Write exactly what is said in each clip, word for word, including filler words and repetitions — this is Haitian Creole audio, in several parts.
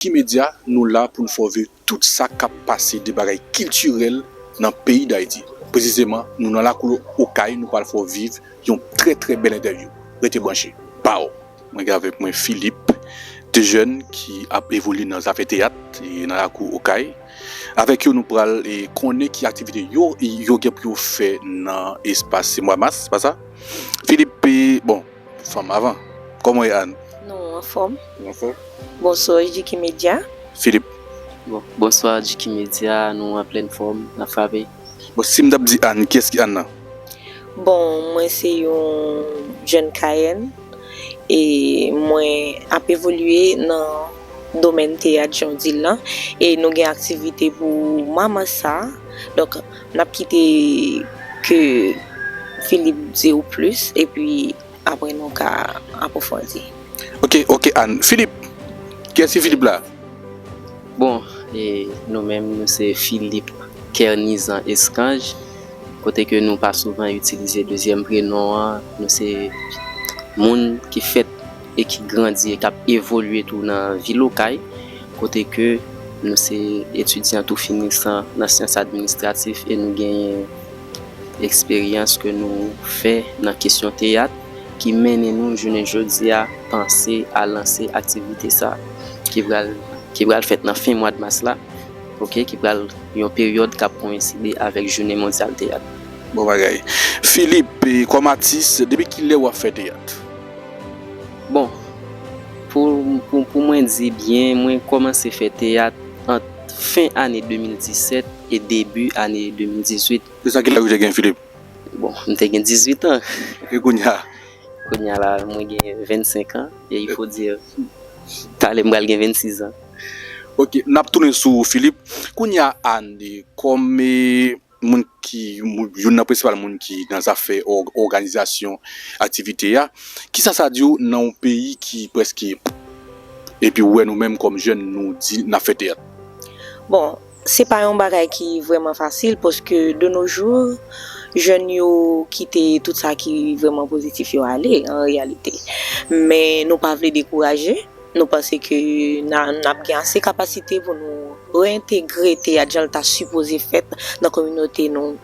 Diki Media, nou la pou n fè w viv tout sa k ap pase de bagay kiltirèl nan peyi Dayiti. Presizeman, nou nan lakou Okay, nou pral fè w viv yon trè, trè bèl entèvyou. Rete branche. Pow! Mwen gen avèk mwen Philippe, de jèn ki ap evolye nan zafè teyat e nan lakou Okay. Avèk yo, nou pral e konnen ki aktivite yo, yo gen pou yo fè nan espas se mwa mas, se pa sa? Philippe, e, bon, fanm avan. Kòman w ye, Anne? Nou anfòm. Ou anfòm? Bonswa, Diki Media. Philippe. Bon, bonswa, Diki Media, nou an plèn fòm, n ap frape. Bon, si m t ap di Anne, kiyès ki Anne nan? Bon, mwen se yon jèn Kayèn e mwen ap evolye nan domèn teyat, jan w di l lan, e nou gen aktivite pou mwa mas sa. Donk, n ap kite ke Philippe di w plis, epi apre nou ka apwofondi. Ok, ok, Anne. Philippe, kiyès ki Philippe la? Bon, e nou menm, nou se Philippe Kernizan Escange, kote ke nou pa souvan itilize dezyèm prenon an, nou se moun ki fèt e ki grandi e k ap evolye tou nan vil Okay, kote ke nou se etidyan tou finisan nan syans administratif e nou genyen eksperyans ke nou fè nan kesyon teyat ki mennen nou jounen jodi a panse a lanse aktivite sa ki pral, ki pral fèt nan fen mwa mas la, ok, ki pral yon peryòd k ap koyenside avèk jounen mondyal teyat. Bon bagay. Philippe, e, kòm atis, depi kilè w ap fè teyat? Bon, pou, pou, pou mwen di byen, mwen kòmanse fè teyat ant fen ane de mil disèt e debi ane de mil dizuit. Se sa ki lè ou te gen, Philippe? Bon, m te gen dizuit an. E kounye a? Kounye a la, mwen gen vennsenk an, e il faut dire, talè m pral gen vennsis an. Ok, n ap tounen sou Philippe. Kounye a, Anne, kòm, e, moun ki, moun, youn nan prensipal moun ki nan zafè òg-, òganizasyon aktivite a, kisa sa di w nan yon peyi ki prèske, epi w wè nou menm kòm jèn, nou di n ap fè teyat? Bon, se pa yon bagay ki vrèman fasil, paske de nos jours, jèn yo kite tout sa ki vrèman pozitif yo ale, an reyalite. Men nou pa vle dekouraje, nou panse ke n a, n ap gen ase kapasite pou nou reyentegre teyat jan l ta sipoze fèt nan kominote nou,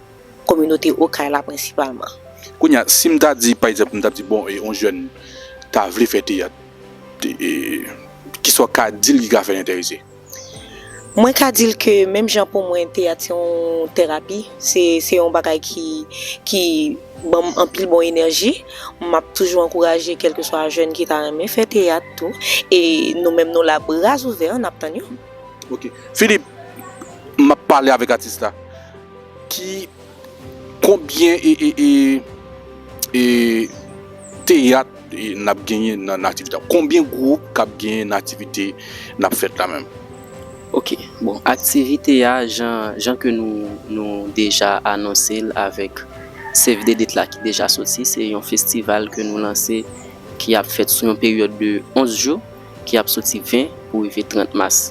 kominote Okay la prensipalman. Kounye a, si m ta di, pa egzanp, m ta di, bon, e, yon jèn ta vle fè teyat, e, e, kisa w ka di l ki ka fè l enterese? Mwen ka di l ke menm jan pou mwen, teyat se yon terapi, se, se yon bagay ki, ki ban m anpil bon enèji. M ap toujou ankouraje kèlkeswa jèn ki ta renmen fè teyat tou. E nou menm, nou la bra ouvè, n ap tann yo. Ok. Philippe, m ap pale avèk atis la. Ki, konbyen e, e, e, e teyat, e, n ap genyen nan, nan aktivite a? Konbyen gwoup k ap genyen nan aktivite n ap fèt la menm? Ok, bon, aktivite a, jan, jan ke nou, nou deja anonse l avèk Save the Date la ki deja soti, se yon festival ke nou lanse ki ap fèt sou yon peryòd de onz jou, ki ap soti ven pou rive trant mas.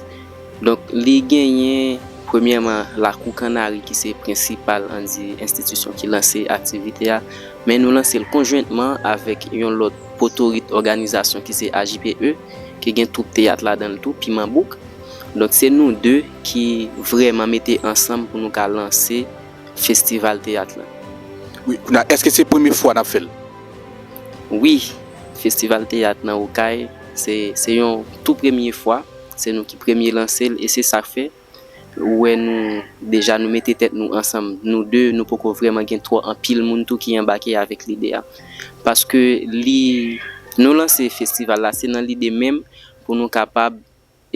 Donk, li genyen, premyèman, Lakou Kannari, ki se prensipal, ann di, enstitisyon ki lanse aktivite a, men nou lanse l konjwentman avèk yon lòt potorit òganizasyon ki se A J P E, ki gen twoup teyat ladan l tou, Piman Bouk. Donk, se nou de ki vrèman mete ansanm pou nou ka lanse festival teyat lan. Wi, kounye a, èske se premye fwa n ap fè l? Wi, festival teyat nan Okay, se, se yon tou premye fwa, se nou ki premye lanse l, e se sa k fè, ou wè nou, deja nou mete tèt nou ansanm, nou de, nou poko vrèman gen twò anpil moun tou ki anbake avèk lide a. Paske li, nou lanse festival la, se nan lide menm pou nou kapab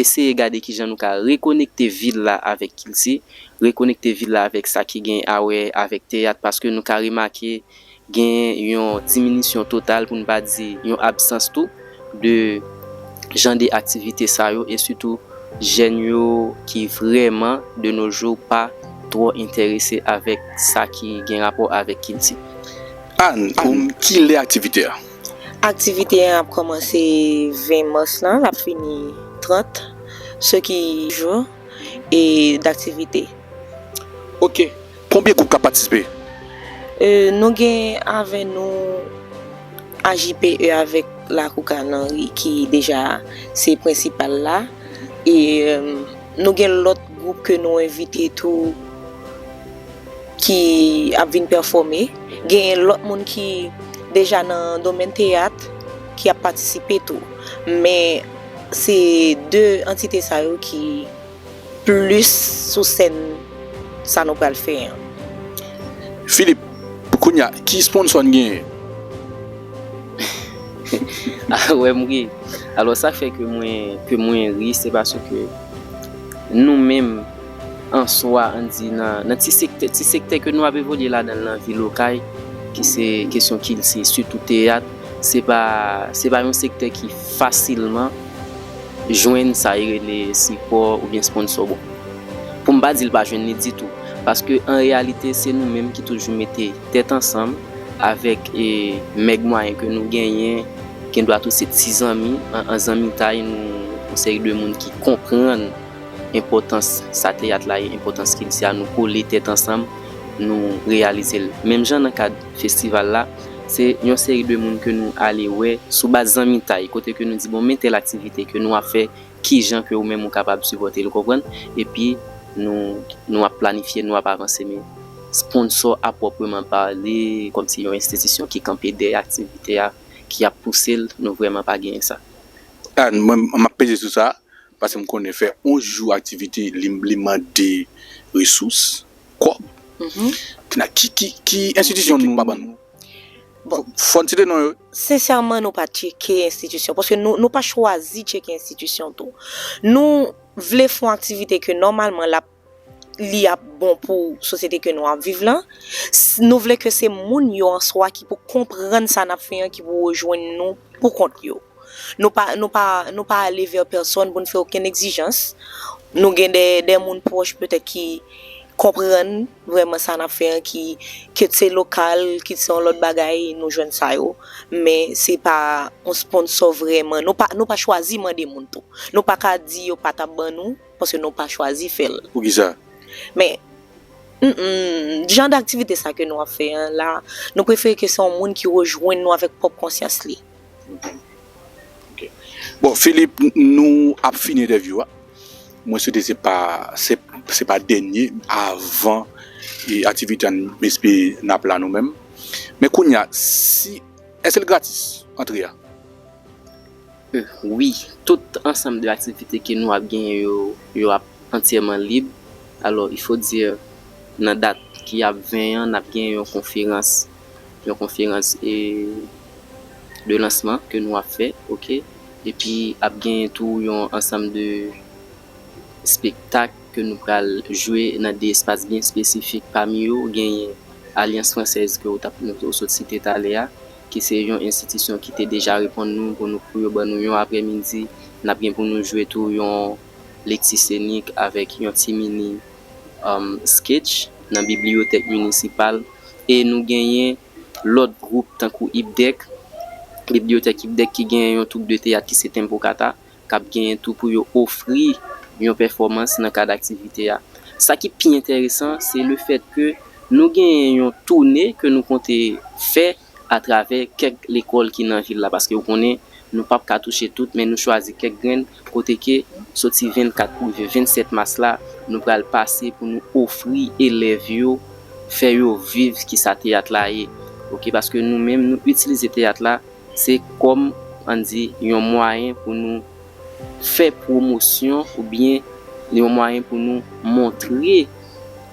eseye gade kijan nou ka rekonekte vil la avèk kilti, rekonekte vil la avèk sa ki gen a wè avèk teyat, paske nou ka remake gen yon diminisyon total, pou n pa di yon absans tou, de jan de aktivite sa yo, e sitou jèn yo ki vrèman, de nos jours, pa twò enterese avèk sa ki gen rapò avèk kilti. Anne, Anne, kilè aktivite a? Aktivite a ap kòmanse ven mas lan, l ap fini trant, ce qui jour e d'activité. Ok. Konbyen gwoup k ap patisipe? E, nou gen avè nou A J P E avèk Lakou Kannari ki deja se prensipal la. E nou gen lòt gwoup ke nou envite tou ki ap vin pèfòme. Gen lòt moun ki deja nan domèn teyat ki ap patisipe tou. Men se de antite sa yo ki plis sou sèn sa nou pral fè an. Philippe, kounye a, ki sponsò n genyen? Ah, wè m ri. Alò, sa fè ke mwen, ke mwen ri, se paske nou menm, an swa, ann di, nan, nan ti sektè, ti sektè ke nou ap evolye ladan l nan vil Okay, ki se kesyon kilti, sitou teyat, se pa, se pa yon sektè ki fasilman jwenn sa yo rele sipò oubyen sponsò. Bon, pou m pa di l pa jwenn li ditou, paske an reyalite, se nou menm ki toujou mete tèt ansanm avèk e, mèg mwayen ke nou genyen, gendwa tou se ti zanmi, an, an zanmitay, nou, yon seri de moun ki konprann enpòtans sa teyat la ye, enpòtans kilti a, nou kole tèt ansanm, nou reyalize l. Menm jan nan kad festival la, se yon seri de moun ke nou ale wè sou baz zanmitay, kote ke nou di, bon, men tèl aktivite ke nou ap fè, kijan ke ou menm ou kapab sipòte l, ou konprann? Epi, nou, nou ap planifye, nou ap avanse, men sponsò a pwòpman pale, kòmsi yon enstitisyon ki kanpe dèyè aktivite a, ki ap pouse l, nou vrèman pa genyen sa. Ann, mwen, m ap peze sou sa, paske m konnen fè yon jou aktivite, li, li mande resous, kòb. Ki, ki, ki enstitisyon nou pa ban nou? Bon. Fò n site non yo. Sensèman, nou pa tcheke enstitisyon, paske nou, nou pa chwazi tcheke enstitisyon tou. Nou vle fè yon aktivite ke nòmalman l ap, li ap bon pou sosyete ke nou ap viv lan. S- Nou vle ke se moun yo an swa ki pou konprann sa n ap fè an, ki pou rejwenn nou pou kont yo. Nou pa, nou pa, nou pa ale vè pèsonn pou n fè okenn egzijans. Nou gen de, de moun pwòch petèt ki konprann vrèman sa n ap fè an, ki, kit se lokal, kit se yon lòt bagay, nou jwenn sa yo. Men se pa yon sponsò vrèman. Nou pa, nou pa chwazi mande moun tou. Nou pa ka di yo pa t ap ban nou, paske nou pa chwazi fè l. Poukisa? Men, mm, mm, jan d aktivite sa ke nou ap fè an la, nou prefere ke se yon moun ki rejwenn nou avèk pwòp konsyans li. Bon, Philippe, n- nou ap fini entèvyou a. Mwen swete se pa, se, se pa dènye avan e, aktivite a, m espere n ap la nou menm. Men kounye a, si, èske l gratis, antre a? Wi, tout ansanm de aktivite ke nou ap genyen yo, yo ap antyèman lib. Alò, il faut dire, nan dat ki ap ven an, n ap genyen yon konferans, yon konferans e, de lansman ke nou ap fè, oke? Epi ap genyen tou yon ansanm de espektak ke nou pral jwe nan de espas byen espesifik. Pami yo, genyen Alyans Fransèz ke w t ap, nou, w sot site talè a, ki se yon enstitisyon ki te deja reponn nou pou nou, pou yo ban nou yon aprèmidi. N ap gen pou nou jwe tou yon lekti senik avèk yon ti mini um, sketch nan bibliyotèk minisipal. E nou genyen lòt gwoup tankou IPDEC, bibliyotèk IPDEC ki genyen yon twoup de teyat ki se Tempokata, k ap genyen tou pou yo ofri yon pèfòmans nan kad aktivite a. Sa ki pi enteresan, se lefèt ke nou genyen yon toune ke nou konte fè atravè kèk lekòl ki nan vil la, paske ou konnen nou p ap ka touche tout, men nou chwazi kèk grenn, kote ke soti vennkat pou rive vennsèt mas la, nou pral pase pou nou ofri elèv yo, fè yo viv kisa teyat la ye. Oke, paske nou menm, nou itilize teyat la, se kòm, ann di, yon mwayen pou nou fè pwomosyon oubyen yon mwayen pou nou montre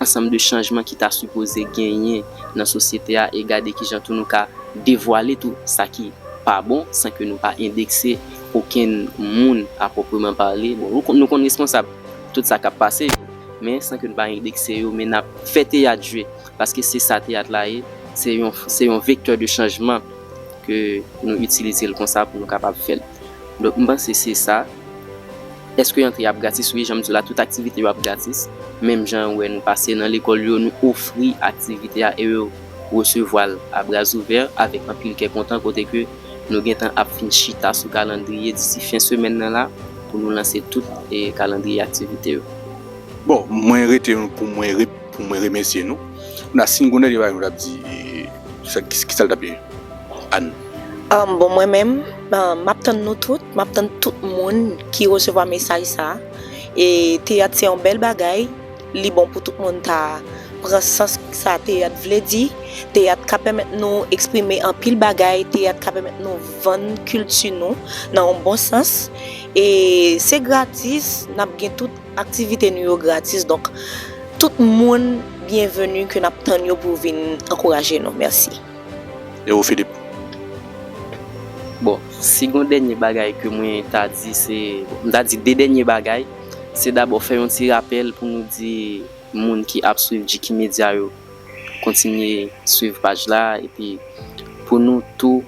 ansanm de chanjman ki ta sipoze genyen nan sosyete a e gade kijan tou nou ka devwale tou sa ki pa bon san ke nou pa endekse okenn moun a pwopreman pale. Bon, nou konn, nou konn responsab tout sa k ap pase yo, men san ke nou pa endekse yo, men n ap fè teyat jwe, paske se sa teyat la ye, se yon, se yon vektè de chanjman ke nou itilize l konsa pou nou kapab fè l. Donk, m panse se sa. Èske antre ap gratis? Wi, jan m di w la, tout aktivite yo ap gratis. Menm jan ou wè nou pase nan lekòl yo, nou ofri aktivite a e yo resevwa l a bra ouvè avèk anpil kè kontan, kote ke nou gentan ap fin chita sou kalandriye disi fen semèn nan la pou nou lanse tout e kalandriye aktivite yo. Bon, mwen rete pou mwen re- pou mwen remèsye nou. Kounye a, si n gen yon dènye bagay nou t ap di, e, sa, ki, ki sa l t ap ye? Ann. Um, bon, mwen menm, um, m ap tann nou tout, m ap tann tout moun ki resevwa mesaj sa a. E teyat se yon bèl bagay, li bon pou tout moun ta pran sans sa teyat vle di. Teyat ka pèmèt nou eksprime anpil bagay, teyat ka pèmèt nou vann kilti nou nan yon bon sans. E se gratis, n ap gen tout aktivite nou yo gratis. Donk, tout moun byenveni ke n ap tann yo pou vin ankouraje nou. Mèsi. E ou, Philippe? Bon, si gon dènye bagay ke mwen ta di, se, bon, m ta di de dènye bagay. Se dabò fè yon ti rapèl pou nou di moun ki ap swiv Jiki Media yo kontinye swiv paj la, epi pou nou tou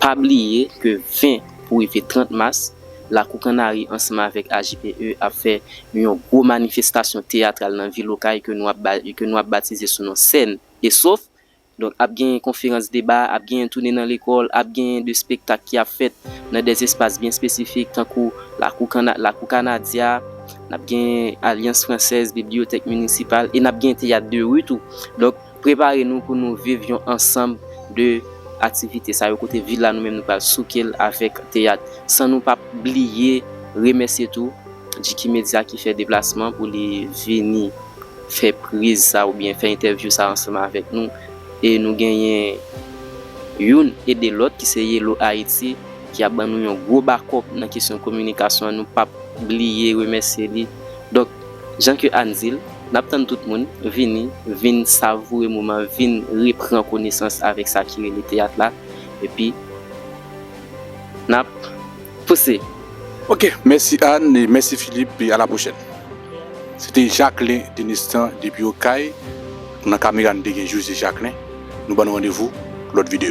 pa bliye ke ven pou rive trant mas, Lakou Kannari ansanm avèk A J P E ap fè yon gwo manifestasyon teyatral nan vil Okay ke nou ap ba- ke nou ap batize sou non Sèn e Sof. Donk, ap gen konferans deba, ap gen tounen nan lekòl, ap gen de spektak ki ap fèt nan de espas byen espesifik, tankou Lakou Kana- Lakou Kanadya, n ap gen Alyans Fransèz, Bibliyotèk Minisipal, e n ap gen teyat de ri tou. Donk, prepare nou pou nou viv yon ansanm de aktivite sa yo, kote vil la nou menm nou pral souke l avèk teyat, san nou p ap bliye remèsye tou Jiki Media ki fè deplasman pou li vini fè priz sa oubyen fè entèvyou sa ansanm avèk nou. E nou genyen youn ede lòt ki se Yellow Haiti ki ap ban nou yon gwo bakòp nan kesyon kominikasyon an. Nou p ap bliye remèsye li. Donk, jan ke Ann di l, n ap tann tout moun vini, vin savoure moman, vin repran konesans avèk sa ki rele teyat la. Epi, n ap pouse. Ok, mèsi Ann, e mèsi Philippe, e a la pwochèn. Se te Jacquelin Denistan depi Okay. Nan kamera n te gen José Jacquelin. Nou ban nou randevou lòt videyo.